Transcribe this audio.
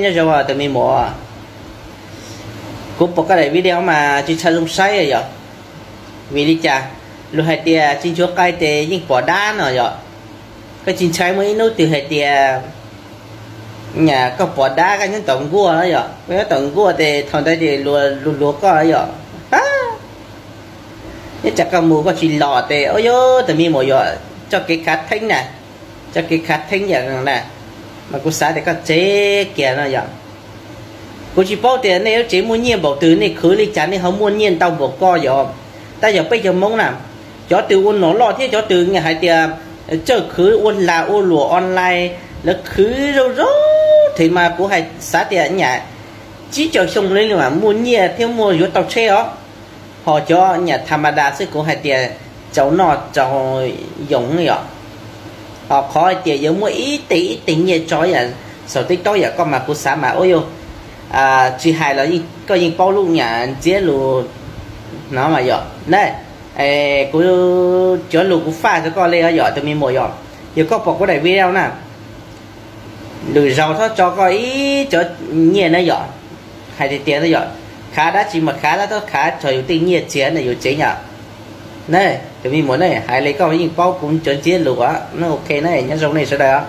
Nyob zoo tus me muam, kuv pom koj daim video mas tsis tshua zoo saib yom. Vim li cas? Luag hais tias tsis nchuav qai ces yeej pom dab no yom. Koj tsis ntshai muaj ib hnub twg hais tias nyam koj pom dab koj nyob tom nkuaj yom, koj nyob tom nkuaj ces thaum ntawd ces luag luag luag koj yom. Nyob tsam koj mus koj tsis los ces ua yog tus me muam yom, txoj kev khav theeb na, txoj kev khav theeb yam na, mas kuv xav tias koj tsev kiag no yom. Kuv tsis paub tias nej lub tsev muaj nyiaj npaum twg, nej khwv li cas nej ho muaj nyiaj ntau npaum ko yom. Tab yog peb cov Hmoob na, cov twg ua nom loj thiab cov twg hais tias txawj khwv ua lag ua luam online, lawv khwv zoo zoo, thiab mas kuv hais xav tias nyam tsib caug xyoo li mas muaj nyiaj thiab muaj yuav tau tsheb os. Ho cov nyam tha ma da xwb kuv hais tias tsaus noj tsaus yoos yom. Ho qhov hais tias yuav muaj ib teg ib teg nyiaj tso yam saum TikTok yam koj mas kuv xav mas ua yog tsis hais los koj yeej paub lub nyam ntxiab lus no mas yom na. Kuv cov lus kuv faj rau koj li yom tus me muam yom. Yog koj pom kuv daim video na, lwm zaus txhob tso koj ib cov nyiaj na yom. Hais tiag tiag na yom, khav dab tsi mas khav tab txhob khav txog yus tej nyiaj txiag na yus tsev yom. Na, tus me muam ne, hais li koj yeej paub kuv cov ntsiab lus na, ok na, nyob zoo nej sawv daws.